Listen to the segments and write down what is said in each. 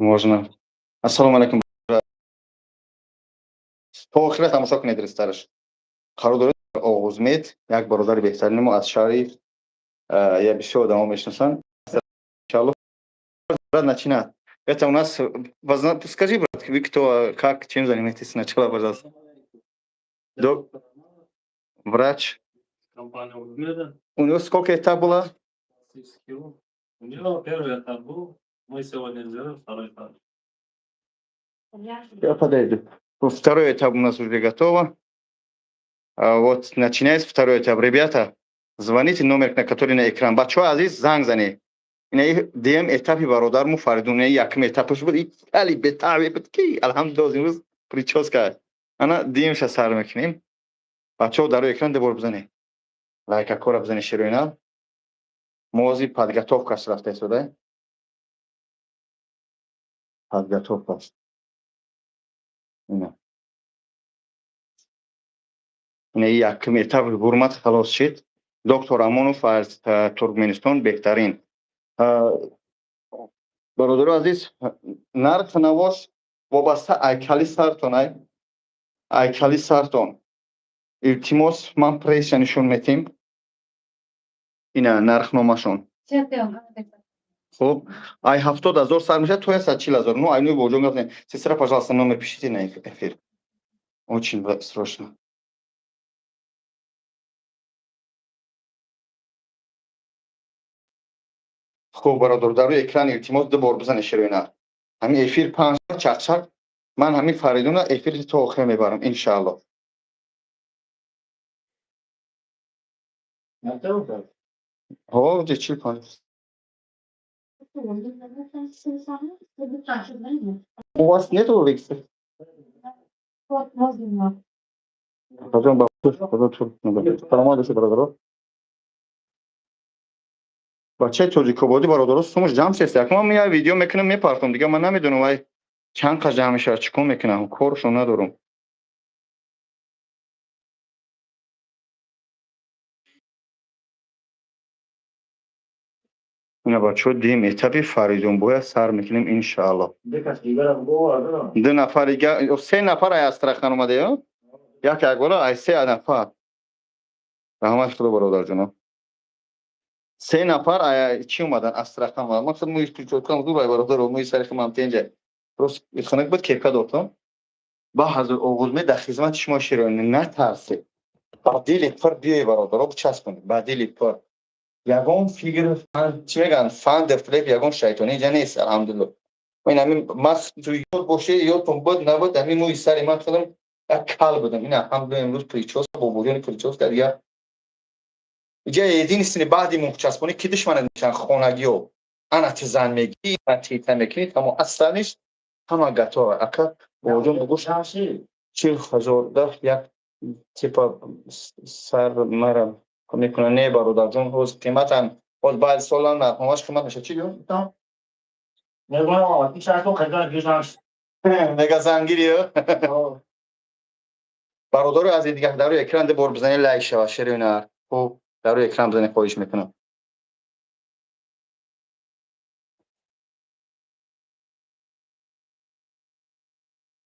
Можно. Ассалому алайкум. То охира тамошо кунед, рестараш. Қарор доред Оғузмед, як бародари беҳтарини мо аз шаҳри я бисёр одамо мешиносанд. Иншалло. Брат, начинать. Это у нас, скажи, брат, вы кто, как, чем занимаетесь сначала, пожалуйста. Врач. Компания Узмеда. У него сколько этап было? Хирург. У него первый этап был. Мы сегодня сделаем второй этап. Я подойду. Второй этап у нас уже готово. А, вот начинается второй этап. Ребята, звоните номер, на который на экран. Бачо азиз, занг зане. Ина дуюм этапи бародарму Фаридун, якум этапаш буд, али бетаби буд ки, алҳамдулилла, имрӯз прическа. Ана дуюмша сар мекунем. Бачаҳо, дар рӯи экран дебор бизанед. Лайкакора бизанед, широина. Мози подготовкаш рафта истода. Подготовкаш. Ина. Ина якум этап ҳурмат халос шид. Доктор Амонов аз Туркменистон, беҳтарин. Бародару азиз, нарх навош вобаста айкали сартон, ай айкали сартон. Илтимос, ман пресса нишон метим. Ина нархномашон. Хуб, ай 70 000 сар мешавад то 140 000. Ну, ай ну боҷон гап. Сестра, пожалуйста, номер пишите на эфир. Очень срочно. Хуб, бародар, дар рӯи экран, илтимос, ду бор бизане, широина. Ҳамин эфир панҷ чақчақ, ман ҳамин Фаридуна эфири то охир мебарам, иншаалло. Ҳо, чил панҷ. У вас нету регистра? Пойдем, саломат бошед, бародаро. Бачаи тоҷикободӣ, бародаро, сумаш ҷамъ шест. Як ман я видео мекунам, мепартом, дига ман намедонам, вай чанд қа ҷамъ мешавад, чӣ кор мекунам, коршон надорам. Ина, бачаҳо, дуюм этапи Фаридун бояд сар мекунем, иншаалло. Ду нафар, се нафар ай Астрахан омада ё як як бора ай се нафар. Раҳмати худо, бародарҷоно. Се нафар ай чӣ омадан, Астрахан омадан. Ман худ мӯи прическам зур, ай бародар, мӯи сари худам тенҷа. Рост хунук буд, кепка дохтам. Ба ҳазур Оғузме дар хизмати шумо, широни, натарсед. Ба дили пур биёй, бародаро, бичаспонед. Ба дили пур. Ягон фигр, чӣ мегӯянд, фанде флеп, ягон шайтонӣ инҷа нест, алҳамдулилло. Ин ҳамин ман ёд боше, ёдтон буд набуд, ҳамин мӯи сари ман худам як кал будам. Ин алҳамдулилло, имрӯз прическа, бобоҷони прическа дигар. Иҷа единственный баъди мӯчаспонӣ ки душманат мешаванд? Хонагиё. Ана ти зан мегирӣ, ана тита мекунӣ, тамом, асланиш ҳама готово. Ака, бобоҷон, бугӯш 40 000 да як типа сар мара мекунад. Не, бародарҷон, ҳоз қиматам, ҳоз баъди солам нархномаш қимат мешавад. Чӣ гӯ? Мега зангири бародару азиз, дигар дар рӯи экран ду бор бизанед, лайк шавад, ширинар. Хуб, дар рӯи экран бизанед, хоҳиш мекунам.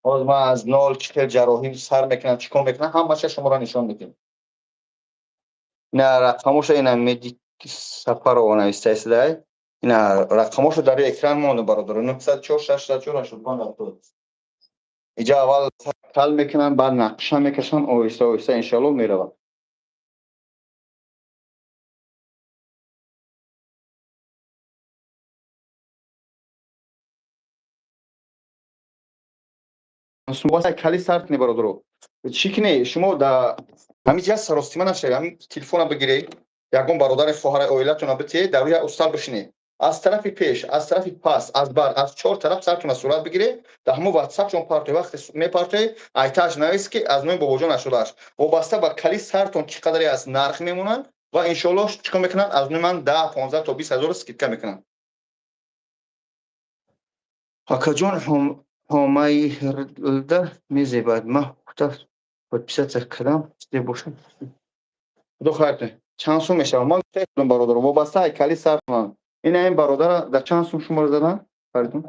Ҳоз ман аз нол чӣ хел ҷарроҳӣ сар мекунам, чӣ кор мекунам, ҳамаша шуморо нишон медиҳем. Ина рақамоша, ина Меди Сафарова нависта истадай. Ина рақамошо дар рӯи экран монду, бародаро: 904 604 85 70. Иҷа аввал кал мекунанд, баъд нақша мекашанд, оҳиста оҳиста, иншоалло, меравад. Кали сар кунед, бародаро. Чӣ кине шумо да ҳамин ҷа саростима нашавед, ҳамин телефона бигиред, ягон бародари, хоҳари, оилатона битиҳед, дар рӯи устал бишинед, аз тарафи пеш, аз тарафи пас, аз бар, аз чор тараф сартона сурат бигиред, дар ҳамон ватсапшон партоед. Вақте мепартоед, айтааш навис, ки аз номи бобоҷон нашудааст. Вобаста ба кали сартон чӣ қадаре аст, нарх мемонанд ва иншоаллоҳ чӣ кор мекунанд, аз номи ман 10, 15 то 20 ҳазор скидка мекунанд. Акаҷон, ҳомаирда мезебад, ман хута подписаться кардам, бошад. Худо хайр кунед. Чанд сум мешавад? Ман гуфтам, бародаро, вобаста ай кали сартонанд. Ина ин бародара дар чанд сум шуморо задан, Фаридун?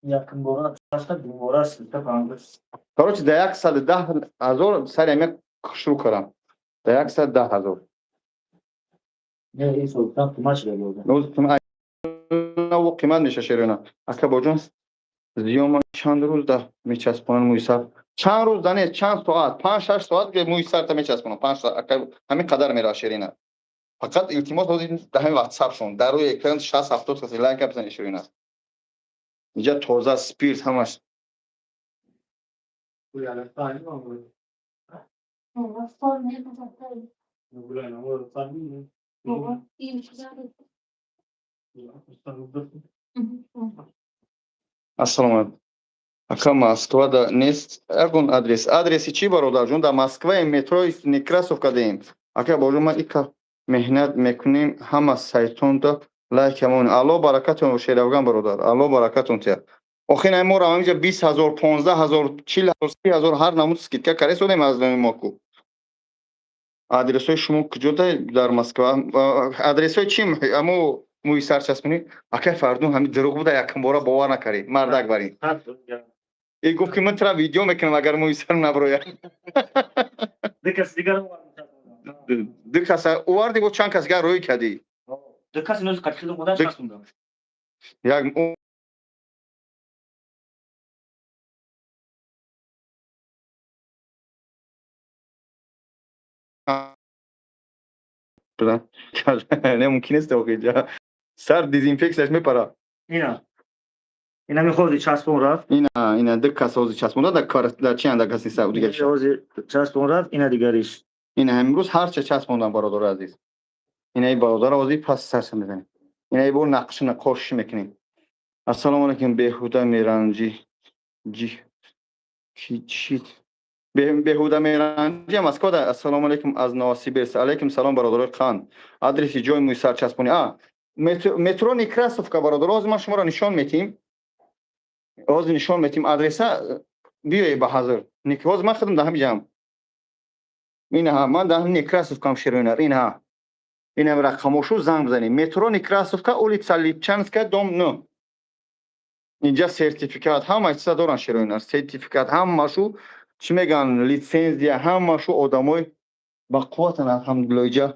Якум бора часта, дубора сита панҷ. Короче, да 110 000 сари ҳамин шурӯъ кардам. Да 110 000. Не, ин сол там қимат шуда буд. Қимат меша, шерона. Ака боҷон, зиёма чанд рӯз да мечаспонанд мӯи сар? Чанд рӯз да не, чанд соат, 5-6 соат мӯи сарта мечаспонанд. 5 соат ҳамин қадар меравад, шерина. Фақат илтимос, ҳозир дар ҳамин ватсапшон дар рӯи экран 60-70 каси лайка бизанед, шерина. Инҷа тоза спирт ҳамаш. Ова, форме Ова, и Ассалому алайкум. Ака, Москва да нест ягон адрес? Адреси чӣ, бародарҷон? Дар Москваем, метрои Некрасовка деем. Ака боҷон, ман ика меҳнат мекунем, ҳама сайтонда лайкамон. Алло баракатон, шеравган бародар, алло баракатон тия. Охир ай мо равам инҷа 20 000, 15 000, 40 000, 30 000, ҳар намуд скидка каресодем аз номи мо ку. Адресҳои шумо куҷо дар Москва? Адресҳои чӣ? Амо мӯи сар часпонӣ? Акай Фардун, ҳамин дурӯғ буда, якум бора бовар накардӣ, мардак барин. И гуфт, ки ман тра видео мекунам, агар мӯи сар наброяд. Ду кас дигар. Ду кас оварди, бо чанд кас дигар рӯй кардӣ? Ду кас инози қатхило мода часпондам. Як не, мумкин нест, охи сар дезинфексияш мепара. Ина. Ина мехоҳи часпон рафт. Ина ду кас ҳозир часпонда дар кор дар чи анда каси са дигар. Ҳозир часпон рафт, ина дигариш. Ина имрӯз ҳарча часпондам, бародари азиз. Ина и бародар ҳозир пас сарша мезанем. Ина и бор нақши нақош мекунем. Ассалому алайкум, беҳуда меранҷӣ. Ҷи ки чи беҳуда меранҷӣ Москва да. Ассалому алайкум аз Новосибирск. Алайкум салом, бародарои қанд. Адреси ҷои мӯи сар часпонӣ. А метро Некрасовка, бародар, ҳозир ман шуморо нишон метиҳем. Ҳозир нишон метиҳем адреса, биёе ба ҳазр. Ҳозир ман худам дар ҳамин ҷам. Инаҳа, ман дар ҳамин Некрасовкам, шероинар. Инаҳа. Инам рақамошу занг бизанед. Метро Некрасовка, улица Липчанская, дом 9. Инҷа сертификат, ҳама чиза доран, шероинар. Сертификат, ҳамашу чӣ мегӯянд, лицензия, ҳамашу одамои ба қувватан, алҳамдулилло, иҷа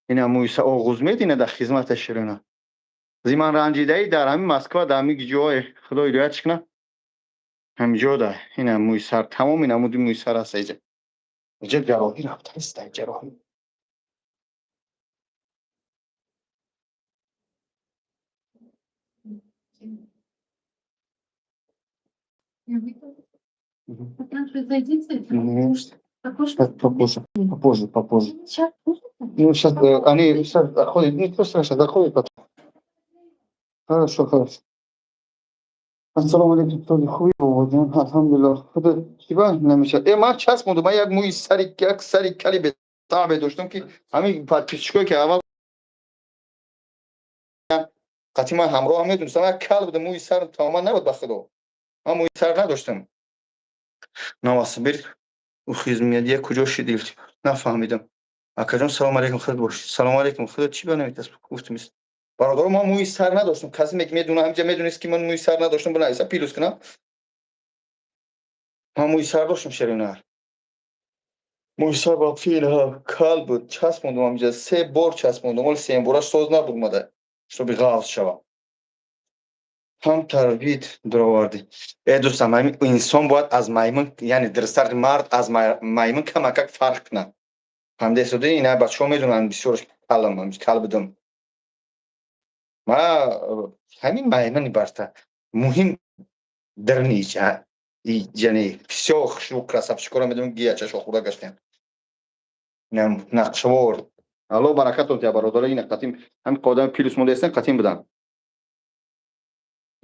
ина мӯйса оғуз медина дар хизмата, шероина. Зиман ранҷидаӣ дар ҳамин Москва, дар ҳамин ҷое, худо ҳидоятш кунад, ҳамин ҷо да ина мӯи сар, тамоми намуди мӯи сар аст иҷа. Иҷа ҷарроҳӣ рафтааст, ҷарроҳӣ. Я выйду. А там же зайдите. Мгм. Окошко. Попозже, попозже, попозже. Сейчас можно? Ну, сейчас они сейчас заходят, ничего страшного, заходят потом. Хорошо, хорошо. Ассалому алайкум, толи хуби бобоҷон, алҳамдулиллоҳ. Худо чиба намеша. Э, ман часпондум, ман як мӯи сари, як сари кали бетаъбе доштам, ки ҳамин подписчикое, ки аввал қатъи ман ҳамроҳам, медонистам, як кал буда, мӯи сар тамоман набуд, ба худо. Ман мӯи сар надоштам. Новосибирск, Ухизмедия куҷо шид? Нафаҳмидам. Акаҷон, салому алайкум, худ бошед. Салому алайкум, худо чӣ ба наметас гуфтум. Бародаро, ман мӯи сар надоштам. Касе медуна, ҳамҷа медонист, ки ман мӯи сар надоштам, бинависа, плюс кунам. Ман мӯи сар доштам, шеринар. Мӯи сар ба фил кал буд, часпондум ҳамҷа, се бор часпондум, оли сеюм бора соз набуд мада, чтобы ғафз шавам. Ҳамтар вид дуровардӣ. Э, дӯстам, ҳамин инсон бояд аз маймун, яъне дурусттар, мард аз маймун камакак фарқ кунад. Фаҳмидаистоди? Ина бачаҳо медонанд, бисёр калам, кал будам. Ма ҳамин маймуни барта. Муҳим дарни яъне всё хушрӯ красавчикоро медонам, гиячашо хӯрда гаштем. Инам нақшвор. Алло баракатон тия, бародаро, ина қатим ҳамин қодами плюс монда ҳастан, қатим будам.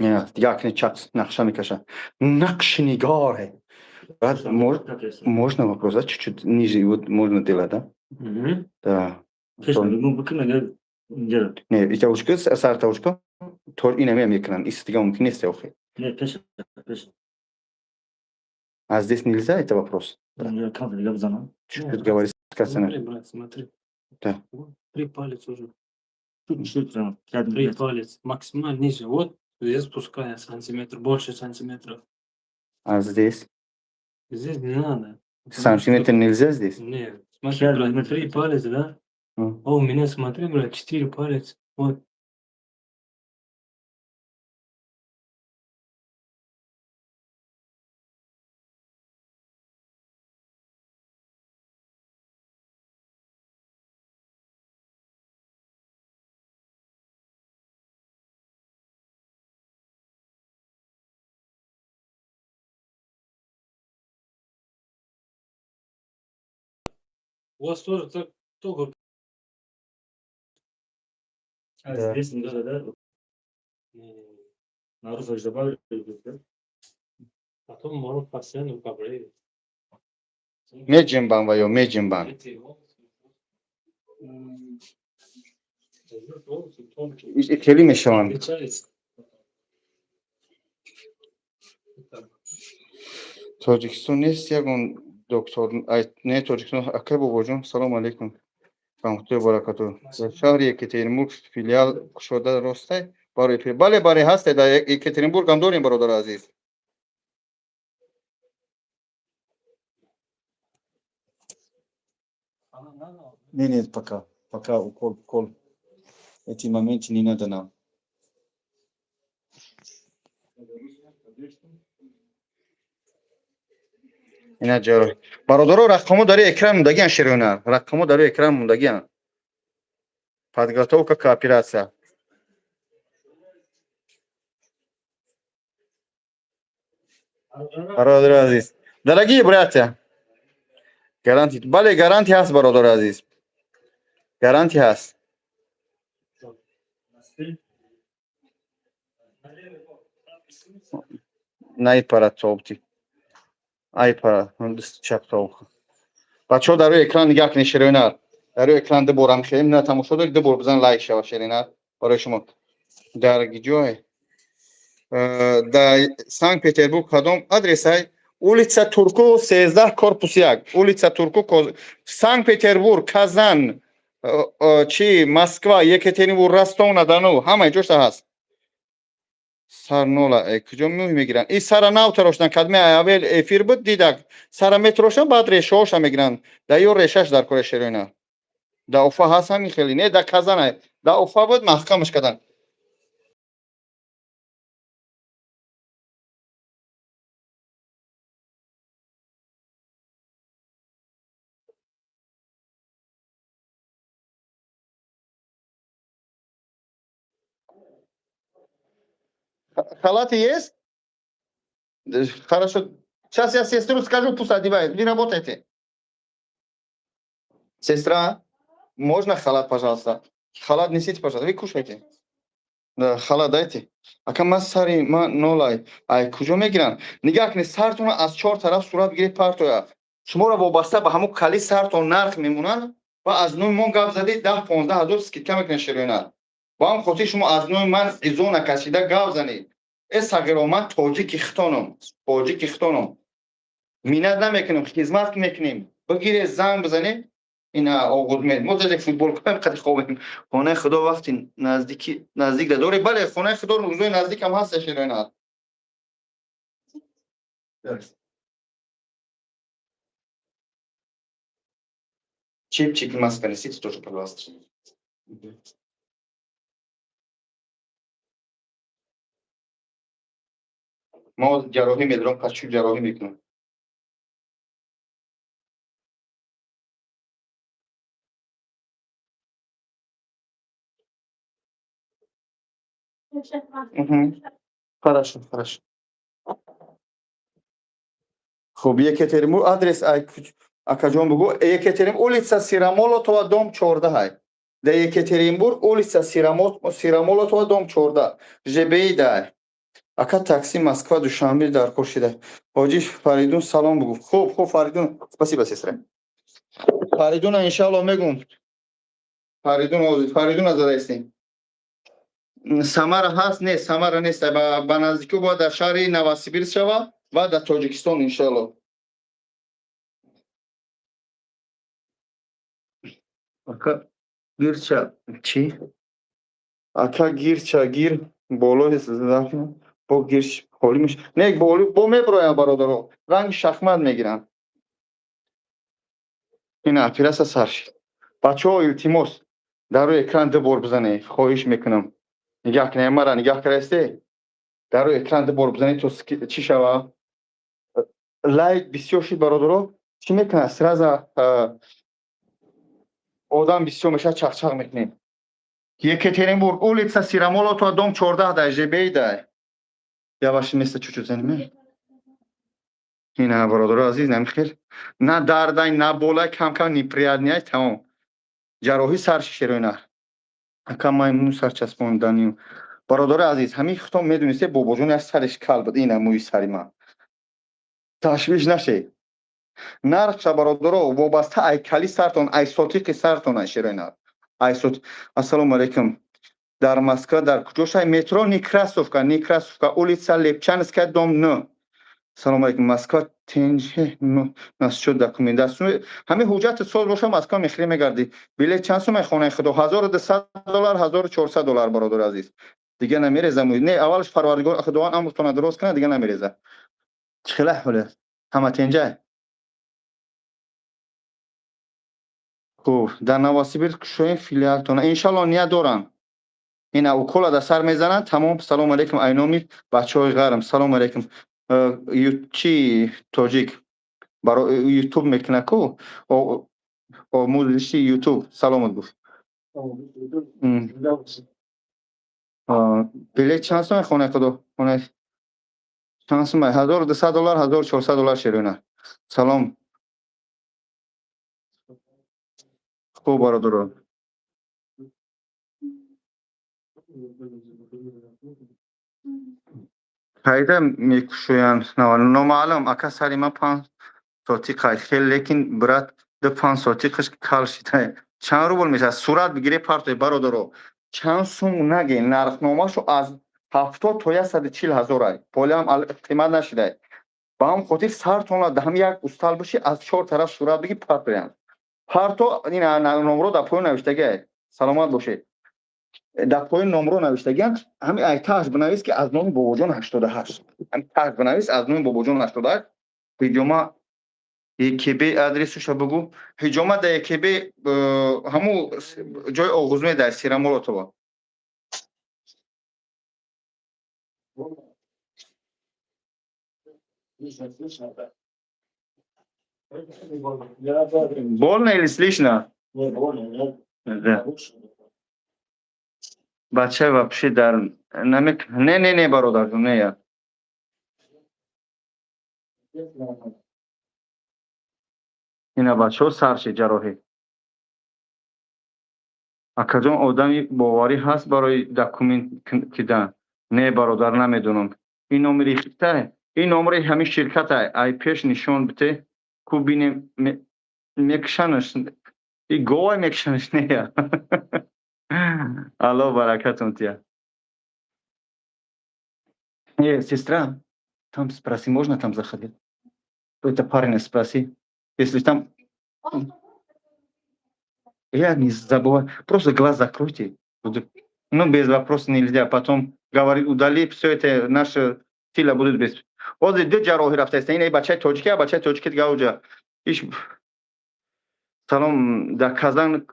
Дигар акни чақ нақша мекаша. Нақши нигоре. Брат, можно вопрос, да? Чуть-чуть ниже вот можно делать, да? Да. Не, итавушка, сар тавушка, то ина мекунан, ис дига мумкин нест охи. Не, пеш, пеш. А здесь нельзя, это вопрос? Чуть-чуть говори, Смотри, брат, смотри. Да. Вот, три палец уже. Три палец. Максимально ниже. Вот. Здесь пускай сантиметр, больше сантиметров. А здесь? Здесь не надо. Потому Сантиметр нельзя здесь? что- Нет, смотри, брат, три пальца, да? О, у меня, смотри, брат, четыре пальца. Вот. У вас тоже так только. А Да. здесь не надо, да? Не-не-не. На русах же добавили, да? Потом можно постоянно побреять. Меҷимбан ва ё меҷимбан. Эти волосы. Здесь волосы тонкие. Хеле мешаванд. Отличается. Это Тоҷикистон нест ягон доктор? Ай, не, Тоҷикистон. Акай бобоҷон, салому алейкум, раҳматуллоҳи баракату. Дар шаҳри Екатеринбург филиал кушода ростай барои бале, бале, ҳасте, дар Екатеринбург ҳам дорем, бародари азиз. Она надо. Не, нет, пока. Пока укол, укол. Эти моменты не надо нам. Ина ҷароҳ. Бародаро, рақамо дар экран мондагиан, шерона. Рақамо дар экран мондагиан. Подготовка к операция. Бародари азиз. Дорогие братья. Гарантия. Бале, гарантия ҳаст, бародари азиз. Гарантия ҳаст. Найпара тобти. Айпара, чап тоб. Бачаҳо, дар рӯи экран нигаҳ кунед, шеринар. Дар рӯи экран ду борам хелем, на тамошо доред, ду бор бизан, лайк шава, шеринар. Барои шумо. Дар ҷой дар Санкт Петербург кадом адресай? Улица Турку, 13, корпус 1. Улица Турку, Санкт Петербург, Казан, чи Москва, Екатеринбург, Ростов на Дону, ҳамаи ҷошта ҳаст. Сар нола, куҷо мӯй мегиранд? И сара нав тароштан, кадме аввал эфир буд, дидак. Сара метарошан, баъд решаҳоша мегиранд. Да ё решаш дар кори шероина. Да Уфа ҳаст ҳамин хеле, не, да Казан, да Уфа буд, маҳкамаш карданд. Халаты есть? Хорошо. Сейчас я сестру скажу, пусть одевает. Вы работаете. Сестра, можно халат, пожалуйста? Халат несите, пожалуйста. Вы кушайте. Да, халат дайте. Ака, ман сари ман нолай. Ай, куҷо мегиранд? Нигаҳ кунед, сартонро аз чор тараф сурат бигиред, партоя. Шуморо вобаста ба ҳамун кали сартон нарх мемонанд ва аз номи мо гап задед, 10-15 ҳазор скидка мекунед, шероина. Ба ҳам хотир шумо аз номи ман изо накашида гап занед. Э сағиро, ман тоҷики хитонам, тоҷики хитонам. Минат намекунем, хизмат мекунем. Бигиред, занг бизанед, ина оғузмед. Мо даже футбол кунем, қади хобем. Хонаи худо вақти наздики наздик да доред? Бале, хонаи худо рӯзои наздикам ҳаст, шероина. Чипчик, маска несите тоже, пожалуйста. Мо ҷарроҳӣ медорам, пас чӯ ҷарроҳӣ мекунам. Мгм. Хорошо, хорошо. Хуб, Екатеринбург адрес ай акаҷон бугу. Екатеринбург, улица Сыромолотова, дом 14 ай. Дар Екатеринбург, улица Сыромолотова, дом 14. ЖБИ дай. Ака, такси Москва Душанбе дар кор шида. Ҳоҷи Фаридун салом бугу. Хуб, хуб, Фаридун. Спасибо, сестра. Фаридуна иншаллоҳ мегум. Фаридун ҳозир, Фаридуна задаистем. Самара ҳаст? Не, Самара нест. Ба наздикӣ бояд дар шаҳри Новосибирск шава ва дар Тоҷикистон иншаллоҳ. Ака гирча чӣ? Ака, гирча гир. Болои бо гирш ҳолӣ меш, не, боли бо меброям, бародаро, ранги шахмат мегиранд. Ина операция сар шид. Бачаҳо, илтимос, дар рӯи экран ду бор бизанед, хоҳиш мекунам. Нигаҳ кунед мара, нигаҳ кардаисте? Дар рӯи экран ду бор бизанед, то чӣ шава, лайк бисёр шид. Бародаро, чӣ мекунад, сразу одам бисёр мешавад, чақчақ мекунем. Екатеринбург, улица Сыромолотова, дом 14, дай жб дай. Я ваше место чуть-чуть занимаю. Ина, бародаро азиз, намихел на дардай, на болай, кам-кам неприятный ай, тамом. Ҷарроҳӣ сар шишероина. Ака, май мӯ сарчаспонданию. Бародари азиз, ҳамин худтон медонисте, бобоҷон як сариш кал буд, ина мӯи сари ман. Ташвиш нашед. Нархша, бародаро, вобаста ай кали сартон, ай сотиқи сартон, ай шероина. Ай сот. Ассалому алайкум. Дар Москва дар куҷо шай? Метро Некрасовка, Некрасовка, улица Липчанская, дом 9. Салому алайкум. Москва тенҷе насчёт документация. Ҳамин ҳуҷҷати соз боша, Москва мехӯрӣ, мегардӣ. Билет чанд сумай, хонаи худо? 1200 доллар, 1400 доллар, бародари азиз. Дига намереза мӯй. Не, аввалш Парвардигор Худованд амртона дуруст кунад, дига намереза. Чӣ хела ҳоле? Ҳама тенҷай? Хуб, дар Новосибирск кушоем филиалтона. Иншалло, ният дорам. Ина укола дар сар мезананд, тамом. Салому алайкум, айноми бачаҳои ғарм. Салому алайкум. Чи тоҷик баро Ютуб мекунад ку? Омӯзиши Ютуб. Саломат гуфт. Билет чанд сумай, хонаи худо? Хонаи чанд сумай? 1200 доллар, 1400 доллар, шерона. Салом. Хуб, бародаро. Пайда мекушоянд, номаълум. Ака, сари ман 5 сотиқа хел, лекин брат, ду 5 сотиқаш кал шида. Чанд рубл мешавад? Сурат бигире, партои, бародаро. Чанд сум наге, нархномашу аз 70 то 140 ҳазор ай. Полиам қимат нашидай. Ба ҳам хотир сартонла ҳам як устал бошӣ, аз чор тараф сурат бигир, партоянд. Парто, ина номро дар поён навиштагиай. Саломат бошед. Дар поён номро навиштагианд, ҳамин ай таҳш бинавис, ки аз номи Бобоҷон 88. Ҳамин таҳш бинавис, аз номи Бобоҷон 88. Ҳиҷома ЕКБ адресуша бугӯ. Ҳиҷома дар ЕКБ, ҳамун ҷои оғузме, дар Сыромолотова. Больно или слышно? Не, больно, Да. Бача вообще дар намек, не, не, не, бародарҷон, не, я. Ина, бачаҳо, сар шид ҷарроҳӣ. Акаҷон, одами боварӣ ҳаст барои документ кидан? Не, бародар, намедонам. Ин номери хитай, ин номери ҳамин ширкатай. Ай пеш нишон бите, ку бинем, мекушанаш. И говай мекушанаш, не я. Алло, баракатон тия. Э, сестра, там спроси, можно там заходить? Это парня спроси. Если там. Я не забываю. Просто глаз закройте. Ну, без вопроса нельзя. Потом говорит, удали все это, наша сила будет без. Ҳозир ду ҷарроҳӣ рафтааст. Ин бачаи тоҷики, бачаи тоҷики дига уҷа. Иш. Салом, дар Казан.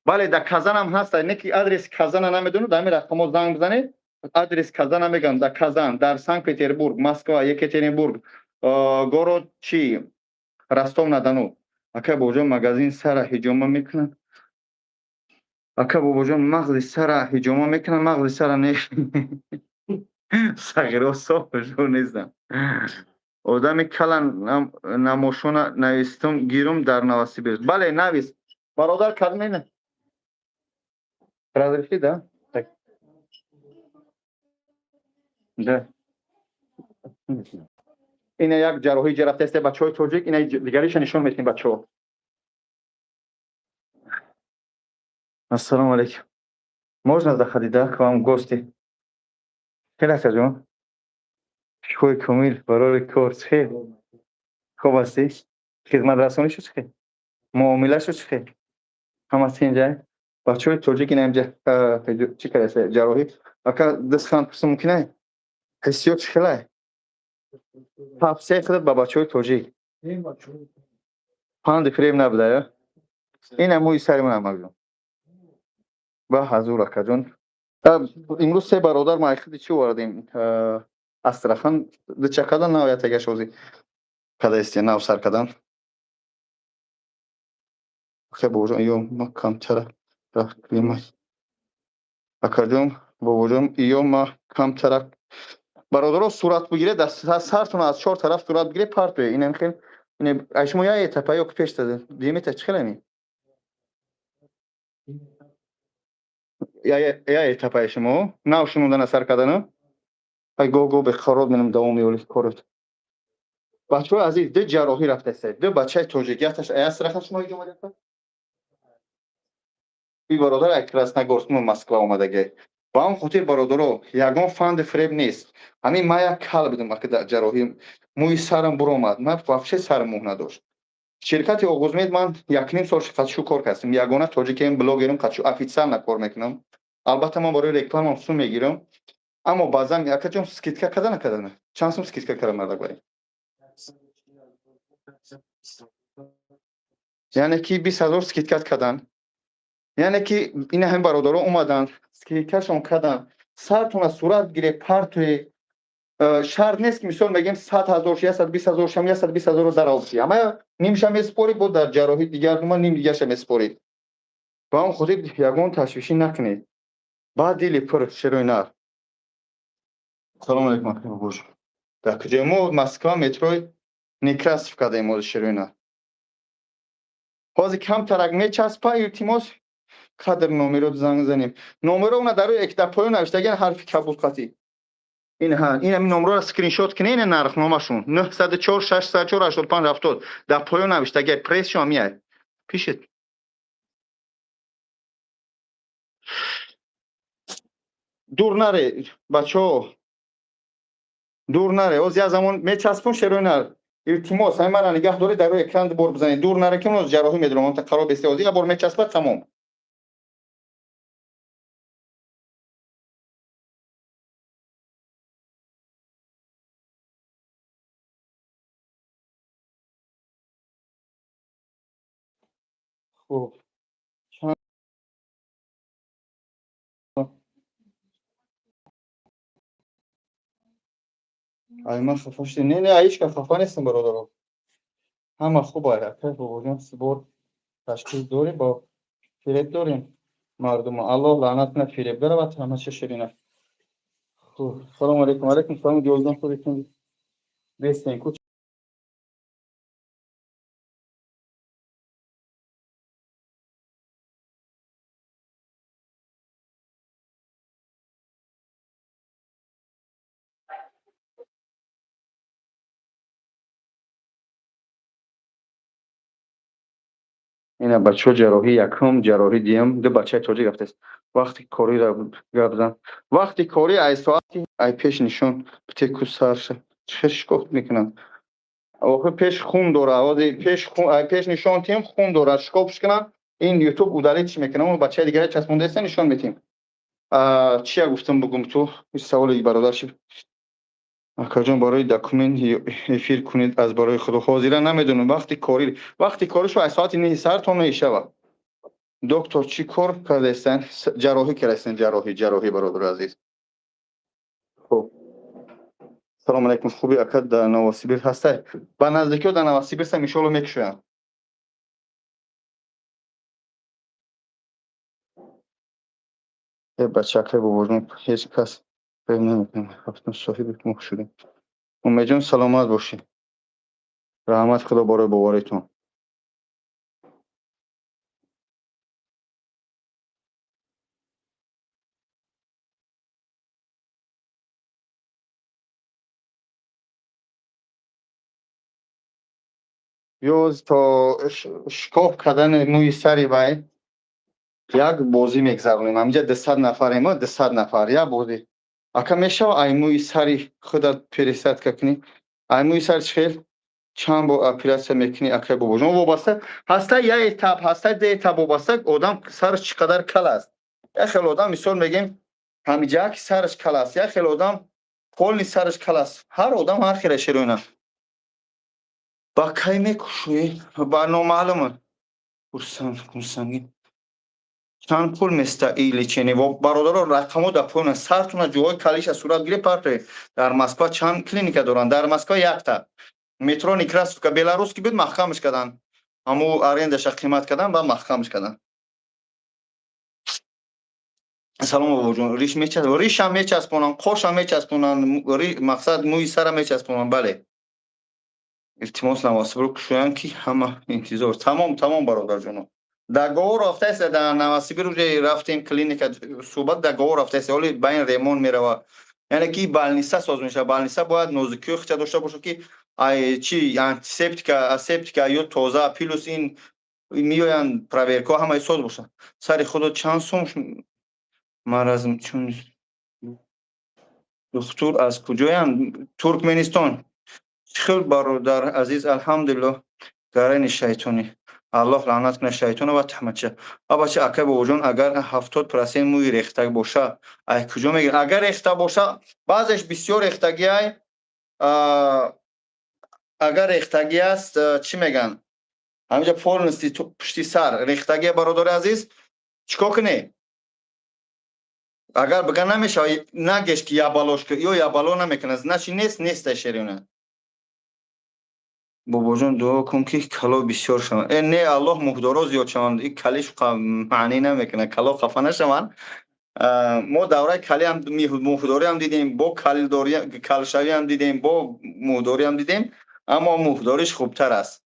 Бале, дар Казанам ҳаст. Не ки адреси Казана намедонам, дар ҳамин рақамҳо занг бизанед. Адрес Казана мегӯям, дар Казан, дар Санкт-Петербург, Москва, Екатеринбург, город чи? Ростов на Дону. Ака Бобоҷон, магазин сара ҳиҷома мекунад? Ака Бобоҷон, мағзи сара ҳиҷома мекунад? Мағзи сара не. Сағиро соф нестам. Одами кала намошона навистум, гирум дар Новосибирск. Бале, навис. Бародар, кадме? Разреши, да? Так. Да. Ина як ҷарроҳӣ ҷарафтааст, бачаҳои тоҷик, ина дигариша нишон медиҳем, бачаҳо. Ассалому алайкум. Можно заходить, да, к вам в гости? Хел, акаҷон? Шифои комил, барори кор, чӣ хел? Хуб ҳастӣ? Хизматрасонӣ шуд, чӣ хел? Муомила шуд, чӣ хел? Ҳама тинҷай? Бачаҳои тоҷик, ина инҷа чӣ кардааст ҷарроҳӣ? Ака, дастхан пурсам мумкин ай? Ҳиссиёт чӣ хелай? Тавсияи худат ба бачаҳои тоҷик. Панди фиреб набуда, ё? Ина мӯи сари ман, амакҷон. Ба ҳазур, акаҷон. Имрӯз се бародар ма худи чӣ овардем? Астрахан дучакадан нав ятагаш ҳозир кадаисти нав сар кадан. Ака бобоҷон, ё ма камтара рафтимай. Акаҷон, бобоҷон, ё ма камтара. Бародаро, сурат бигиред, сартон аз чор тараф сурат бигиред, партое. Инам хел ай шумо я этапа ё пеш димета чӣ хелами? Я этапаи шумо нав шунудана сар кадану ай го го беқарор менам давом ёли корот. Бачаҳои азиз, ду ҷарроҳӣ рафтаста, ду бачаи тоҷик, якташ ай Астрахан шумо иҷо омадаста, и бародар ай Красногорск, Москва омадагай. Ба он хотир, бародаро, ягон фанди фиреб нест. Ҳамин ман як кал будам, аки ҷарроҳӣ мӯи сарам буромад, ман вообще сарам мӯ надошт. Ширкати Оғузмед ман 1,5 сол қатшу кор кардам. Ягона тоҷикем, блогерим, қатшу официально кор мекунам. Албатта, ман барои рекламам сум мегирам, аммо баъзан, акаҷон, скидка када накадана? Чанд сум скидка кара мардак барем? Яъне ки 20 000 скидка кадан. Яъне ки ина ҳамин бародаро омаданд, скидкашон кадан. Сартона сурат гире, партое. Шарт нест ки, мисол мегем, 100 000, 120 000 шам, 120 000-ро даровчи, ама нимша месупорӣ, бо дар ҷарроҳӣ дигар нума ним дигарша месупорӣ. Ба он хотир ягон ташвишӣ накунед, баъд дили пур шерои нар. Салому алейкум, акай бобоҷон. Дар куҷои мо? Москва, метрои Некрасов кадаем ҳозир, шерои нар. Ҳозир камтарак мечаспа. Илтимос, кадр номеро занг занем. Номеро уна дар рӯи дар поён навиштагиан, ҳарфи кабуд қатӣ. Ин ҳа, ин ҳамин номерро скриншот кунед, ина нархномашон 904 604 85 70, дар поён навиштагиай, прессшон ҳамияй пишет. Дур наре, бачаҳо, дур наре. Оз як замон мечаспон, шерои нар. Илтимос, ҳамин мара нигаҳ доред, дар рӯи экран бор бизанед. Дур наре, ки оз ҷарроҳӣ медорам, қарор бесте. Оз як бор мечаспад, тамом. Хуб. Чанд ай ман хафа шудем? Не, не, ай ҳеҷ кас хафа нестам, бародаро. Ҳама хуб ай, акай бобоҷон, бор ташкил дорем, бо фиреб дорем мардума. Аллоҳ лаънат кунад фиребгара ва ҳамаша ширина. Хуб, салому алейкум. Алейкум салом, ҷовидон, худетон бестен ку. Ина бачаҳо, ҷарроҳӣ якум, ҷарроҳӣ дуюм, ду бачаи тоҷик рафтааст. Вақти кориро гап зан. Вақти корӣ ай соати ай пеш нишон битеку сарша. Чӣ шикофт мекунанд? Охир пеш хун дора, ози пеш хун ай пеш нишон тиҳем, хун дора, шикофш кунанд, ин Ютуб удалить мекунам, он бачаи дигаре часпондаеста, нишон метиҳем. Чия гуфтам бугум ту? Саволи бародар ши. Акаҷон, барои документ эфир кунед, аз барои худо. Ҳозира намедонам вақти корӣ. Вақти коришо аз соати 9 сар то 9 шава. Доктор чӣ кор кардаистанд? Ҷарроҳӣ кардаистанд, ҷарроҳӣ, ҷарроҳӣ, бародари азиз. Хуб. Салому алейкум, хуби ака, дар Новосибирск ҳастай? Ба наздикиҳо дар Новосибирскам иншоалло мекушоям. Э бача, акай бобоҷон, ҳеҷ кас фиреб намекунад. Ҳафтум соҳиби моҳ шудем. Умедҷон, саломат бошӣ. Раҳмат худо барои боваритон. Ёз то шикоф кардани мӯи сари вай як бозӣ мегзаронем. Ҳаминҷа 200 нафарем, 200 нафар, як бозӣ. Ака, мешава ай мӯи сари худат пересадка кунӣ? Ай мӯи сар чӣ хел? Чанд бор оператсия мекунӣ, акай бобоҷон? Вобаста ҳаста, як этап ҳаста, ду этап, вобаста одам сараш чӣ қадар кал аст. Як хел одам, мисол мегем, Ҳамиҷа ки сараш кал аст, як хел одам полный сараш кал аст. Ҳар одам ҳар хела, шероина. Ба кай мекушоӣ? Ба номаълум. Пурсангин. Чанд пул места и лечение? Бародаро, рақамҳо дар поёна. Сартона ҷоҳои калиша сурат гире, партое. Дар Москва чанд клиника доранд? Дар Москва якта. Метро Некрасовка, Беларусский буд, маҳкамаш карданд. Ҳаму арендаша қимат кардан, баъд маҳкамаш карданд. Салом, бобоҷон, риш мечасп, ришам мечаспонанд, қошам мечаспонанд, мақсад, мӯи сара мечаспонанд, бале. Илтимос, Новосибирро кушоянд, ки ҳама интизор. Тамом, тамом, бародарҷоно. Договор рафтааст дар Новосибир, уже рафтем клиника, суҳбат, договор рафтааст. Ҳоли ба ин ремонт мерава. Яъне ки больница соз мешавад. Больница бояд нозукиҳои худша дошта бошад, ки ай чи антисептика, асептика ё тоза, плюс ин меоянд проверкаҳо, ҳамаи соз бошад. Сари худо, чанд сум маразм чун духтур аз куҷоянд? Туркменистон. Чӣ хел, бародар азиз? Алҳамдулиллоҳ. Гарани шайтонӣ. Аллоҳ лаънат кунад шайтона ва таҳматша. Абача, акай бобоҷон, агар 70% мӯи рехта боша, ай куҷо мегирад? Агар рехта боша, баъзеш бисёр рехтагиай, агар рехтагӣ аст, чӣ мегӯянд? Ҳаминҷа полностью пушти сар рехтагия, бародари азиз, чӣ кор кунед? Агар бигӯ намешава, нагеш ки ябалошка ё ябало намекунад, значит, нест, нестай, шерина. Бобоҷон, дуо кун, ки кало бисёр шаванд. Э, не, Аллоҳ муҳдоро зиёд шаванд. И калиш маънӣ намекунад, кало хафа нашаванд. Мо давраи калиам муҳдориам дидем, бо калшавиам дидем, бо муҳдориам дидем, аммо муҳдориш хубтар аст.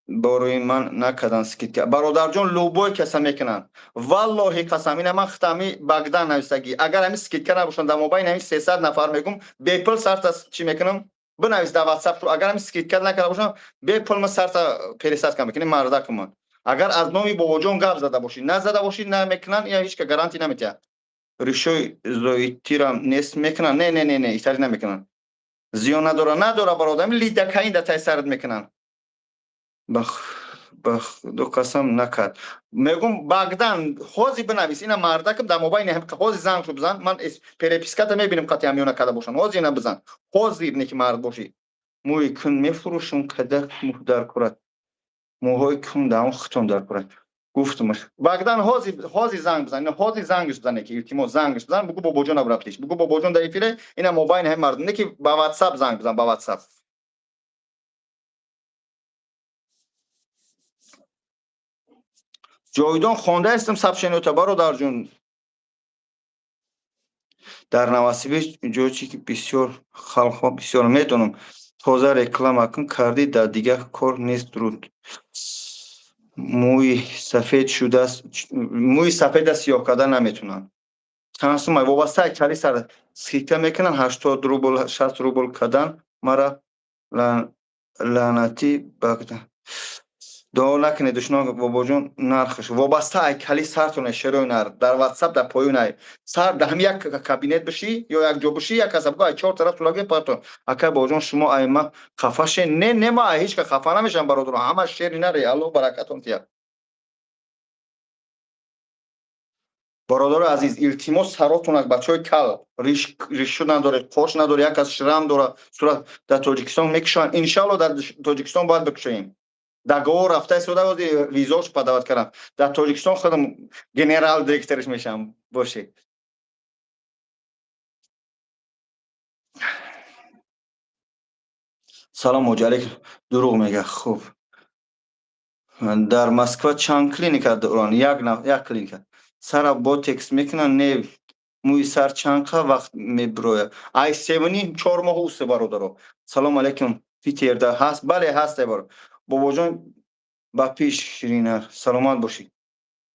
Борои ман накардан скидка. Бародарҷон, любой каса мекунанд. Валлоҳи қасам, ина ман хитами Багдан нависагӣ. Агар ҳамин скидка набошанд, дар мобайни ҳамин 300 нафар мегум, бепул сарта чӣ мекунам? Бинавис дар WhatsApp, агар ҳамин скидка накарда бошам, бепул ма сарта пересадка мекунем, мардакумон. Агар аз номи бобоҷон гап зада бошӣ, назада бошӣ, намекунанд, я ҳеч ка гарантия наметиҳад. Ришои зоитирам нест, мекунанд? Не, не, не, не, итари намекунанд. Зиён надора, надора, бародар, лидокаин дар таи сарат мекунанд. Ба худо қасам, накард. Мегум, Багдан, ҳозир бинавис, ина мардакам дар мобайни ҳозир занг шуд, бизан, ман переписката мебинем, қатъи ҳамёна карда бошанд. Ҳозир ина бизан. Ҳозир не ки мард бошӣ. Мӯи кун мефурӯшум, кадак мӯ дар курад. Мӯҳои кун дар он хитон дар курад. Гуфтумаш. Багдан, ҳозир, ҳозир занг бизан. Ина ҳозир зангш бизан, ки илтимос, зангш бизан, бугу бобоҷон абраптиш. Бугу бобоҷон дар эфире, ина мобайни ҳамин мардум, не ки ба WhatsApp занг бизан, ба WhatsApp. Ҷовидон, хондаистам сообщениёта, бародарҷон. Дар Новосибирск ҷое ки бисёр халқҳо бисёр медонам. Тоза реклама кун кардӣ, дар дигар кор нест, дуруд. Мӯи сафед шудааст, мӯи сафеда сиёҳ карда наметунанд. Чанд сум вобаста кали сар скидка мекунанд, 80 рубл, 60 рубл кардан мара лаънатӣ Багдан. Дуо накунед, душман, бобоҷон, нархаш вобаста ай кали сартоне, шерои нар дар WhatsApp дар поён ай сар дар ҳами як кабинет бишӣ ё як ҷо бишӣ, як каса бугӯ, ай чор тараф тулаги партон. Акай бобоҷон, шумо ай ма хафа шен? Не, не, ма ай ҳеч ка хафа намешавам, бародарон, ҳама шери наре, Аллоҳ баракатон диҳад. Бародари азиз, илтимос, саротон аз бачаҳои кал, ришу надоред, қош надоред, як кас шрам дорад, сурат дар Тоҷикистон мекушоянд. Иншалло, дар Тоҷикистон бояд бикушоем. Договор рафта истода, визош подавать кардам. Дар Тоҷикистон худам генерал директориш мешавам. Бошед. Салом, ҳоҷи алейкум. Дурӯғ мега. Хуб. Дар Москва чанд клиника доранд? Як, як клиника. Сара ботекс мекунанд? Не. Мӯи сар чанд қа вақт мебирояд? Ай севуним 4 моҳ усе, бародаро. Салом алейкум. Питерда ҳаст? Бале, ҳаст, бар. Бобоҷон, ба пеш, ширинар. Саломат бошӣ.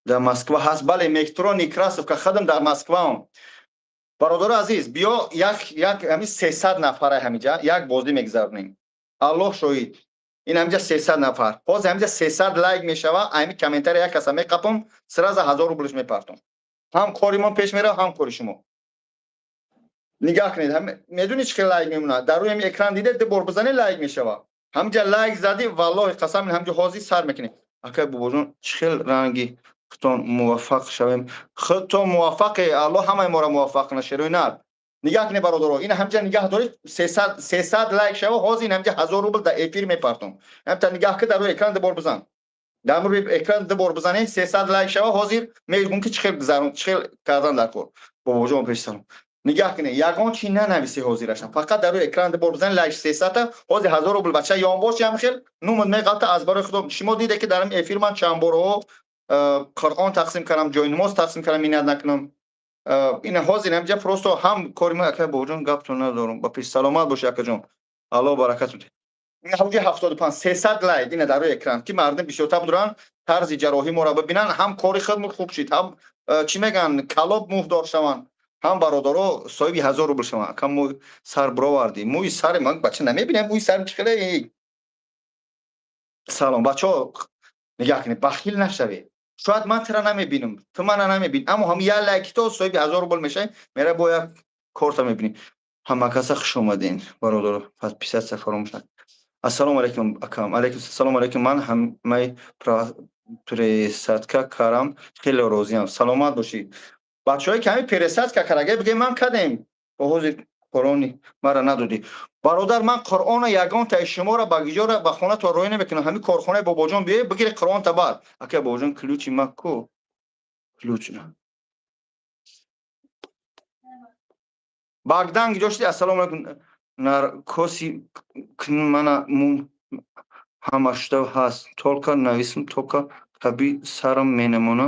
Дар Москва ҳаст? Бале, метро Некрасовка, худам дар Москваам. Бародари азиз, биё, як як ҳамин 300 нафара ҳаминҷа як бозӣ мегузаронем. Аллоҳ шоҳид. Ин ҳаминҷа 300 нафар. Ҳозир ҳаминҷа 300 лайк мешава, ҳамин комментария як каса меқапам, сразу 1000 рублш мепартом. Ҳам кори мо пеш мерава, ҳам кори шумо. Нигоҳ кунед, медонӣ чӣ хел лайк мемонад? Дар рӯи ҳамин экран диде, ду бор бизанӣ, лайк мешава. Ҳаминҷа лайк задӣ, валлоҳи қасам, ҳаминҷа ҳозир сар мекунем. Акай бобоҷон, чӣ хел ранги Худтон муваффақ шавем. Худтон муваффақе, Аллоҳ ҳамаи моро муваффақ кунад, шерои нар. Нигаҳ кунед, бародаро, ин ҳамҷа нигаҳ доред, 300 лайк шава, ҳозир ин ҳамҷа 1000 рубл дар эфир мепартом. Ҳамта нигаҳ ки, дар рӯи экран ду бор бизан. Дар рӯи экран ду бор бизанед, 300 лайк шава, ҳозир мегӯм, ки чӣ хел гузарон, чӣ хел кардан дар кор. Бобоҷон, пеш салом. Нигаҳ кунед, ягон чи нанависи ҳозирашам. Фақат дар рӯи экран ду бор бизанед, лайк 300-та, ҳозир 1000 рубл бача ёнбош ям хел нумуд меғалта аз барои худо. Шумо диде, ки дар ин эфир ман чанд борҳо Қуръон тақсим кардам, ҷойнамоз тақсим кардам, миннат накунам. Ин ҳозир ҳамҷа просто ҳам кори ма. Ака бобоҷон, гаптон надорам. Ба пеш саломат бошӣ, акаҷон. Аллоҳ баракатон диҳад. Ин ҳамҷа 75, 300 лайк ина дар рӯи экран, ки мардум бисёртар будуранд, тарзи ҷарроҳӣ моро бибинанд, ҳам кори худ хуб шид, ҳам чӣ мегӯянд, калоб муҳдор шаванд, ҳам бародаро соҳиби 1000 рубл шаванд. Ака, мӯй сар бировардӣ, мӯи сари ман бача намебинам, мӯи сарам чӣ хеле. Салом, бачаҳо, нигаҳ кунед, бахил нашавед. Шояд ман тира намебинам, ту мана намебин, аммо ҳам як лайки то соҳиби 1000 рубл мешавӣ, мера бо як корта мебинӣ. Ҳама каса хуш омадем, бародаро, подписаться фаромӯш накунед. Ассалому алайкум, акам. Алайкум ассалому алайкум. Ман ҳамаи пересадка карам, хеле розиам. Саломат бошӣ. Бачаҳое ки ҳамин пересадка карага, бигӯем, ман кардем. Бо ҳозир Қуръони мара надодӣ. Бародар, ман Қуръона ягонтаи шуморо ба гиҷора ба хона то роҳӣ намекунам. Ҳамин корхонаи бобоҷон биёй, бигири Қуръон табар. Ака бобоҷон, ключи ма ку? Ключ. Багдан гиҷо шуди? Ассалому алайкум. Наркоси мана мум ҳама шуда ҳаст. Только нависм, только таби сарам менамона.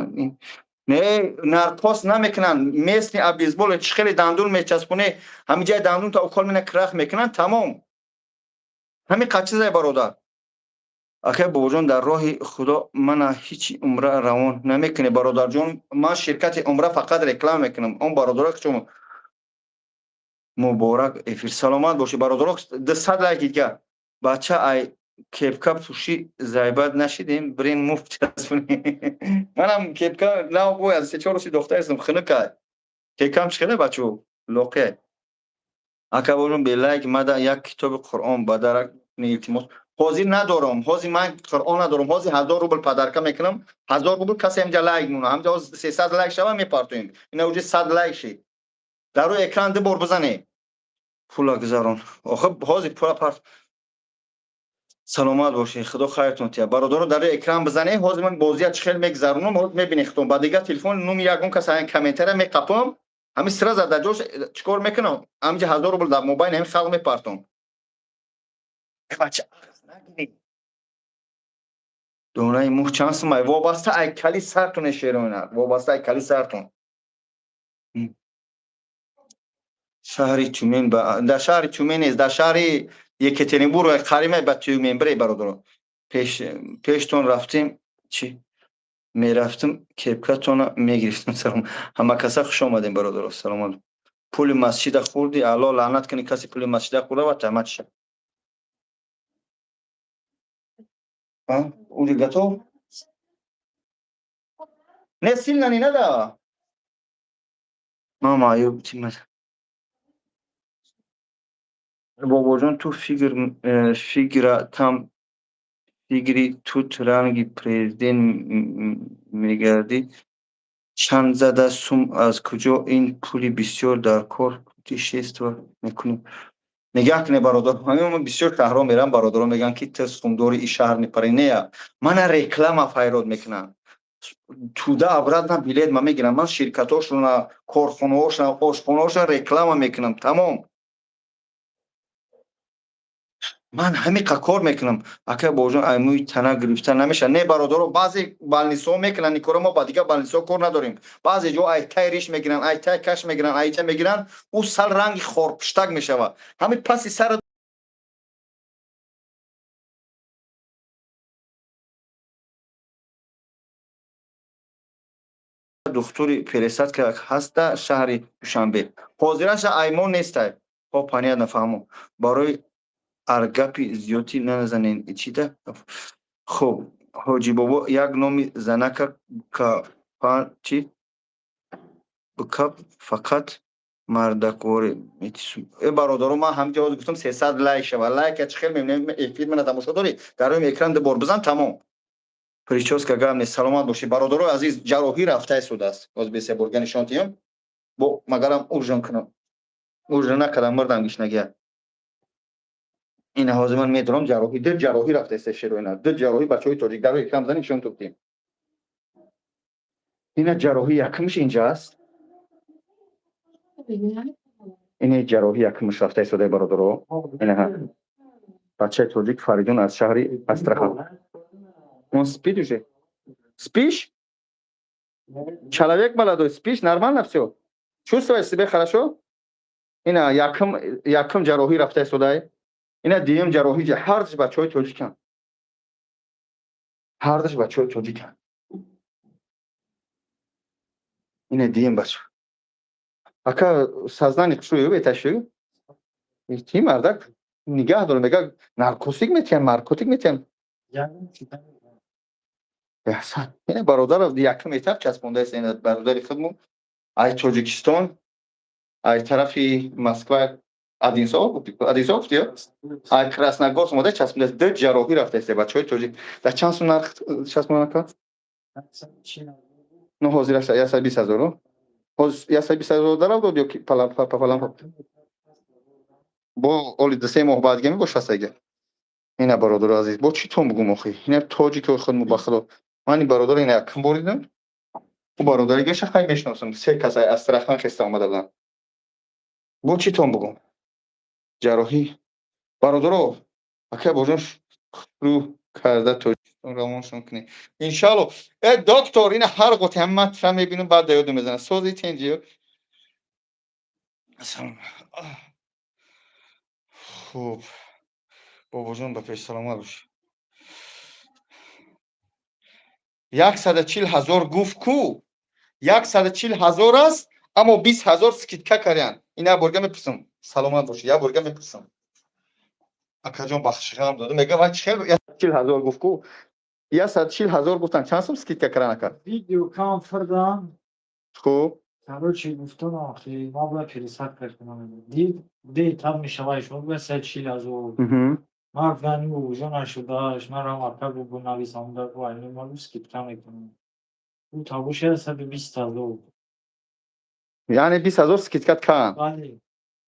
Не, наркоз намекунанд. Местный обезбол, чӣ хеле дандун мечаспоне, ҳамин ҷои дандун та укол мена, крах мекунанд, тамом. Ҳамин қад чизае, бародар. Акай бобоҷон, дар роҳи Худо мана ҳичи умра равон намекунӣ, бародарҷон. Ман ширкати умра фақат реклама мекунам. Он бародаро ки муборак эфир, саломат бошӣ, бародаро. 200 лайк дига. Бача, ай кепка пӯшӣ, зайбат нашидем, бирин муфт часпонӣ. Манам кепка нав бояд се-чор рӯзи дохтаистам, хунукай. Кепкам чӣ хеле, бачо? Лоқе. Ака бобоҷон, бе лайк мада як китоби Қуръон ба дарак, илтимос. Ҳозир надорам, ҳозир ман Қуръон надорам. Ҳозир 1000 рубл подарка мекунам. 1000 рубл касе ҳамҷа лайк мона. Ҳамҷа ҳозир 300 лайк шава, мепартоем. Ина уже 100 лайк шид. Дар рӯи экран ду бор бизане. Пула гузарон. Охи ҳозир пула парт. Саломат бошед, Худо хайртон тиҳад. Бародаро, дар рӯи экран бизане, ҳозир ман бозия чӣ хел мегузаронам, ҳозир мебинед худтон. Ба дигар телефон номи ягон кас ҳамин комментария меқапам, ҳамин сразу дар ҷош чӣ кор мекунам? Ҳаминҷа 1000 рубл дар мобайни ҳамин халқ мепартом. Бача, донаи мух чанд сумай? Вобаста ай кали сартоне, шероина, вобаста ай кали сартон. Шаҳри Тюмен, дар шаҳри Тюмен нест, дар шаҳри Екатеринбург, қарима ба Тюмен бирей, бародаро. Пештон рафтем, чӣ мерафтам, кепкатона мегирифтам. Салом, ҳама каса хуш омадем, бародаро. Саломат. Пули масҷида хӯрдӣ, Алло лаънат кунӣ касе пули масҷида хӯрда ва таҳмат ша. Уже готов? Не, сильно не надо. Мама, аюб тимат. Бобоҷон, ту фигр фигра там фигри тут ранги президент мегардӣ. Чанд зада сум, аз куҷо ин пули бисёр дар кор путешество мекунӣ? Нигаҳ кунед, бародар, ҳамин ман бисёр шаҳрҳо мерам, бародарон мегӯянд, ки ту сумдори ин шаҳр мепарӣ. Не, мана реклама файрод мекунам. Туда обратно билет ман мегирам. Ман ширкатҳошона, корхонаҳошона, ошхонаҳошона реклама мекунам. Тамом. Ман ҳамиқа кор мекунам. Ака бобоҷон, ай мӯи тана гирифта намешавад. Не, бародаро, баъзе больницаҳо мекунанд ин кора, мо ба дигар больницаҳо кор надорем. Баъзе ҷо ай тай риш мегиранд, ай тай каш мегиранд, айча мегиранд, ӯ сал ранги хорпуштак мешавад. Ҳамин паси сара духтури пересадка ҳаста шаҳри Душанбе. Ҳозираша аймон нестай. Хо, понятно, фаҳмо. Барои аргапи зиёдтӣ наназанен чида. Хуб, ҳоҷи бобо, як номи занака капа чи бикап, фақат мардакворе метисум. Э, бародаро, ман ҳамин ҷо гуфтам, 300 лайк шава. Лайка чӣ хел мебинем? Эфир мана тамошо дорӣ? Дар рӯи экран ду бор бизан, тамом. Прическа гап нест, саломат бошӣ, бародарои азиз. Ҷарроҳӣ рафта истодааст. Боз бесе бурга нишон диҳам. Бо магарам ужин кунам, ужин накардам, мурдам гишнагия. Ина, ҳозир ман медорам, ҷарроҳӣ, ду ҷарроҳӣ рафта иста, шероина, ду ҷарроҳӣ. Бачаҳои тоҷик, дар экран зани, нишон туктем. Ина, ҷарроҳӣ якумш инҷа аст. Ина, ҷарроҳӣ якумш рафта истодаи, бародаро. Инаҳа, бачаи тоҷик Фаридун аз шаҳри Астрахан. Он спит уже? Спишь, человек молодой? Спишь? Нормально всё? Чувствуешь себя хорошо? Ина, якум ҷарроҳӣ рафта истодай. Ина, дуюм ҷарроҳӣ. Ҳардуш бачаҳои тоҷиканд, ҳардуш бачаҳои тоҷиканд. Ина, дуюм бача. Ака, сознание хушрӯ беташӯ ти мардак нигаҳ дорам. Мега, наркотик метиҳам, наркотик метиҳам. Ина, бародар, якум этап часпондааст. Ина, бародари худмон ай Тоҷикистон, ай тарафи Москва, Одинцово, Одинцово гуфти ё ай Красногорск омада, часпондааст. Ду ҷарроҳӣ рафтааст, бачаҳои тоҷик. Дар чанд сум нарх часпонда кард? Ну, ҳозир 120 000-у ҳозир 120 000 дарав дод ё ки палам бо оли 2-3 моҳ баъд га мебошад ага. Ина, бародари азиз, бо чӣ тон бугум охи? Ина, тоҷикои худмо, ба худо, ман ин бародари ина якум бор дидам. Ӯ бародари гаша хай мешиносам. Се кас ай Астрахан хеста омада буданд. Бо чӣ тон бугум? Ҷарроҳӣ, бародаро, акай божон рӯ карда Тоҷикистон равоншон кунед, иншалло. Э, доктор, ина ҳар готи ҳама ман тра мебинам, баъд да ёдам мезанам. Сози, тенҷиё. Салом. Хуб, бобоҷон, ба пеш, саломат бош. 140 000 гуфт ку, 140 000 аст, аммо 20 000 скидка кардян. Ина борга мепурсам. Саломат бошӣ. Як борга мепурсам. Акаҷон, бахшишам дода. Мега, вай чӣ хел 140 000 гуфт ку? 140 000 гуфтан, чанд сум скидка кардан, ака? Видео кам фирдан. Хуб. Короче, гуфтам, охи ма бояд пересадка кунам. Дид, де там мешавад, шумо бояд 140 000. Ман гуфтам, ин уже нашудааш, ман рам ака бу нависам, да бу айни ма скидка мекунам. Ӯ табоша 120 000. Яъне 20 000 скидка кан? Бале.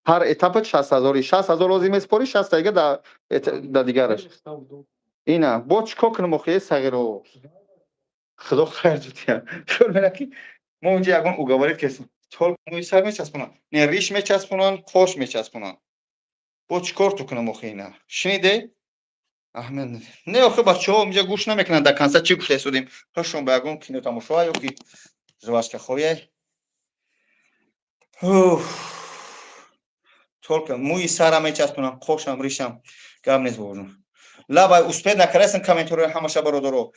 Ҳар этапа 60 000-и 60 000 лозим месупорӣ, шастаига да дигараш. Ина, бо чӣ кор кунам охи, сағиро? Худо хайр дутия. Фикр мекунам, ки мо инҷа ягон уговорить кардем. Тол мӯи сар мечаспонанд, не, риш мечаспонанд, қош мечаспонанд. Бо чӣ кор ту кунам охи? Ина, шуниде, аҳмед? Не, охи, бачаҳо инҷа гӯш намекунанд. Дар конца чӣ гуфта истодем? Ҳашон ба ягон кино тамошоа ё ки жвачка хӯрия. Уф. Только мӯи сарам мечаспонам, қошам, ришам. Гап нест, бобоҷон. Лабай успеть накардастам комментариҳои ҳамаша, бародаро.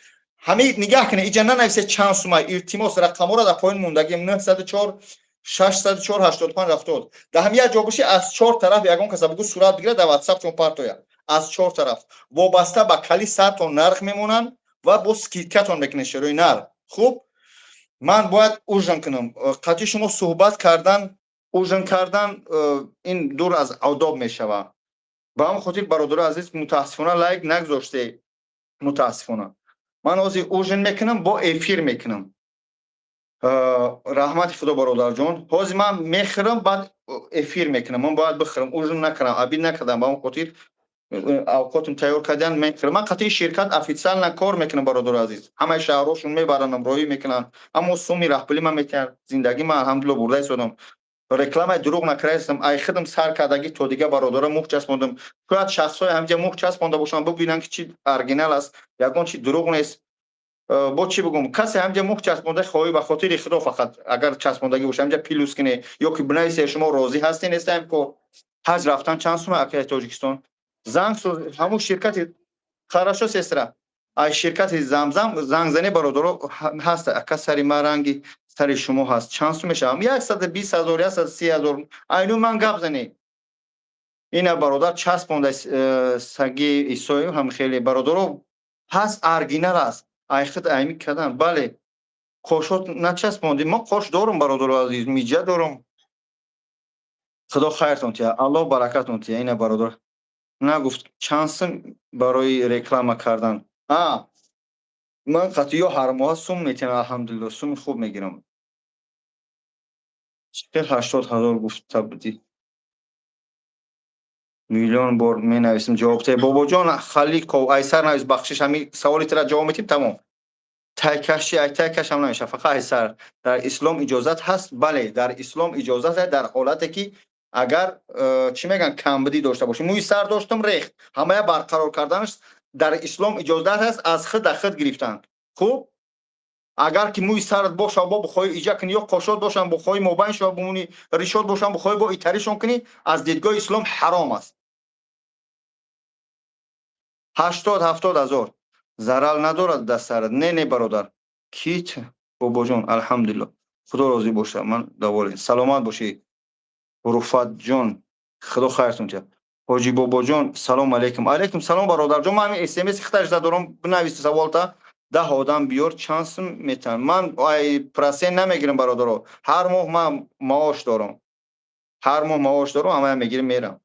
Ҳамин нигаҳ кунед, иҷа нанависе чанд сума, илтимос. Рақамҳоро дар поён мондагим: 904 604 85 70. Дар ҳам як ҷо бошӣ, аз чор тараф ягон каса бугӯ, сурат бигирад, дар ватсап чон партоя. Аз чор тараф вобаста ба кали сартон нарх мемонанд ва бо скидкатон мекунед, шерои нар. Хуб, ман бояд ужин кунам. Қатъи шумо суҳбат кардан, ужин кардан, ин дур аз одоб мешавад. Ба ҳамон хотир, бародари азиз, мутаассифона, лайк нагузоште, мутаассифона. Ман ҳозир ужин мекунам, бо эфир мекунам. Раҳмати худо, бародарҷон. Ҳозир ман мехӯрам, баъд эфир мекунам. Ман бояд бихӯрам, ужин накардам, обед накардам. Ба ҳамон хотир авқотам тайёр кардан, мехӯрам. Ман қатъи ширкат официально кор мекунам, бародари азиз. Ҳамаи шаҳрҳошон мебаранам, роҳӣ мекунанд, аммо суми раҳпулӣ ман метиҳанд. Зиндагӣ ман, алҳамдулилла, бурда истодам. Рекламаи дурӯғ накардаистам. Ай худам сар кардагӣ то дига бародара мух часпондам. Шояд шахсҳое ҳамҷа мух часпонда бошанд, бибинанд, ки чи оригинал аст, ягон чи дурӯғ нест. Бо чӣ бигӯм? Касе ҳамҷа мух часпонда хоҳӣ, ба хотири худо, фақат агар часпондагӣ боша, ҳамҷа плюс кине ё ки бинависе, шумо розӣ ҳастед, нестем ко. Ҳаҷ рафтан чанд сума, акаи Тоҷикистон? Занг ҳамун ширкати. Хорошо, сестра, ай ширкати Замзам занг зане, бародаро ҳаст. Ака, сари ман ранги сари шумо ҳаст, чанд сум мешавам? 120 000, 130 000. Айну ман гап зане. Ина, бародар часпонда, саги Исоев ҳам хеле бародаро ҳаст, оригинал аст. Ай худ айми кадан. Бале, қошот начаспондӣ. Мо қош дорум, бародаро азиз, миҷа дорум. Худо хайртон тия, Аллоҳ баракатон тия. Ина, бародар нагуфт чанд сум барои реклама кардан. А. Ман қатъиё ҳар моҳа сум метиҳам, алҳамдулилло, суми хуб мегирам. Чӣ хел 80 000 гуфта будӣ? Миллион бор менависем, ҷавоб те. Бобоҷон Халиқов, айсар навис, бахшиш, ҳами саволи тира ҷавоб метим, тамом. Тайкаш чи? Ай тайкаш ҳам намешавад, фақат айсар. Дар ислом иҷозат ҳаст? Бале, дар ислом иҷозат ҳаст, дар ҳолате ки агар чӣ мегӯянд, камбудӣ дошта бошӣ. Мӯи сар доштам, рехт, ҳамая барқарор карданаш дар ислом иҷозат ҳаст, аз худ дар худ гирифтан. Хуб, агар ки мӯи сарат боша, бо бихоҳӣ иҷа кунӣ, ё қошот бошам, бихоҳӣ мобайн шава бимонӣ, ришот бошам, бихоҳӣ бо итаришон кунӣ, аз дидгоҳи ислом ҳаром аст. 80-70 ҳазор зарал надорад дар сарат? Не, не, бародар. Кит бобоҷон, алҳамдулилло, худо розӣ боша, ман доволен. Саломат бошӣ, Руфатҷон, худо хайртон диҳад. Ҳоҷи Бобоҷон, салом алейкум. Алейкум салом, бародарҷон. Ман ҳамин смс хиташ дорам, бинависи саволта. 10 одам биёр, чанд сум метавон? Ман ай процент намегирам, бародаро. Ҳар моҳ ман маош дорам, ҳар моҳ маош дорам, ҳамая мегирам, мерам.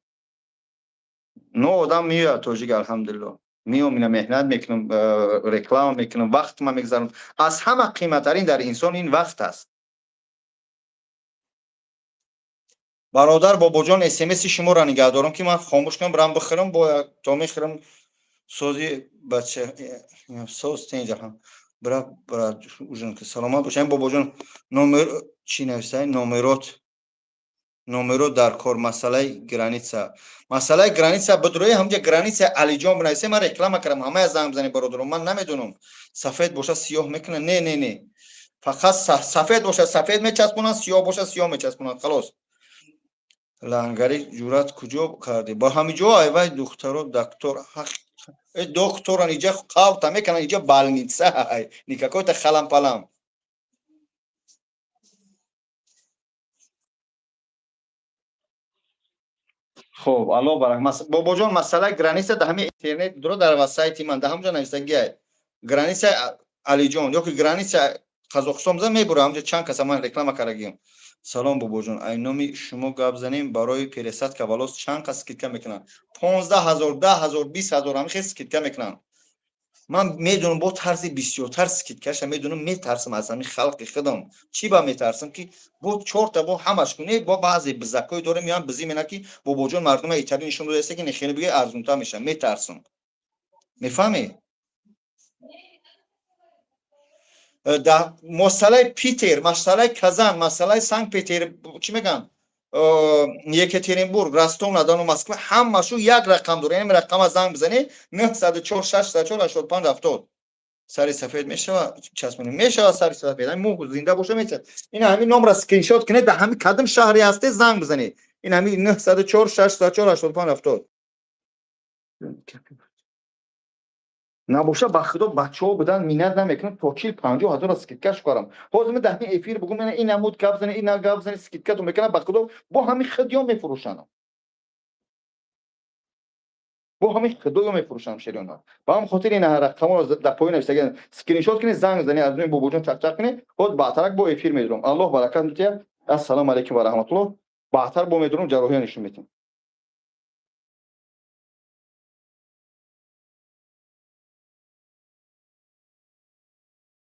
Но одам меояд, тоҷик, алҳамдулилло, меом, ина меҳнат мекунам, реклама мекунам, вақт ман мегузарам. Аз ҳама қиматтарин дар инсон ин вақт аст. Бародар Бобоҷон, смси шуморо нигаҳ дорам, ки ман хомӯш кунам, бирам бихӯрам, бо то мехӯрам. Сози бача, соз тенҷа бира, бира ужин. Саломат бошем, Бобоҷон. Номер чӣ нависай? Номерот, номеро дар кор. Масъалаи граница, масъалаи граница бидрои, ҳамҷа граница Алиҷон бинависе. Ман реклама кардам, ҳамая занг бизанед, бародарон. Ман намедонам, сафед боша, сиёҳ мекунад? Не, не, не, фақат сафед боша, сафед мечаспонанд, сиёҳ боша, сиёҳ мечаспонанд, халос. Лангари ҷуръат куҷо кардӣ? Ба ҳамин ҷо айвай духтаро доктор, э докторан, иҷа қавта мекунанд, иҷа больница, не какой-то халам-палам. Хоб, алло барак. Бобоҷон, масъалаи граница дар ҳамин интернет дуро, дар сайти ман дар ҳамҷо нависагиай, граница Алиҷон ёки граница Қазоқистон бизан, мебура, ҳамҷо чанд каса ман реклама кардагиам. Салом, бобоҷон, ай номи шумо гап занем. Барои пересадка волос чанд кас скидка мекунанд? 15 000, 10 000, 20 000, ҳамин хел скидка мекунанд. Ман медонам, бо тарзи бисёртар скидкаша медонам. Метарсам аз ҳамин халқи худам. Чӣ ба метарсам? Ки бо чорта бо ҳамаш куне, бо баъзе бизакҳое дорем, меоянд, бизӣ мена, ки бобоҷон мардума италӣ нишон додааст, ки нехеле бигӯя, арзунтар мешавад. Метарсам, мефаҳмед? Масъалаи Питер, масъалаи Казан, масъалаи Санкт Петер, чӣ мегӯянд, Екатеринбург, Ростов на Дону, Москва, ҳамашу як рақам дорад. Ин рақама занг бизанед: 904 604 85 70. Сари сафед мешава часпонем? Мешава сари сафед, ҳамин мӯ зинда боша, мешава. Ин ҳамин номра скриншот кунед, дар ҳамин кадом шаҳре ҳастед, занг бизанед. Ин ҳамин 904 604 85 70 набоша, ба худо, бачаҳо будан, миннат намекунам, то 40-50 ҳазора скидкаш кардам. Ҳозир ман дар ҳамин эфир бугум, ин намуд гап зане, ин гап зане, скидкатон мекунам, ба худо, бо ҳамин худё мефурӯшам, бо ҳамин худоё мефурӯшам шерёна. Ба ҳамин хотир ин рақаморо дар поён нависага, скриншот кунед, занг занед, аз рӯи бобоҷон чақчақ кунед. Ҳоз баъдтарак бо эфир медурам. Аллоҳ баракат медиҳад. Ассалому алайкум ва раҳматуллоҳ. Баъдтар бо медурам, ҷарроҳия нишон медиҳам.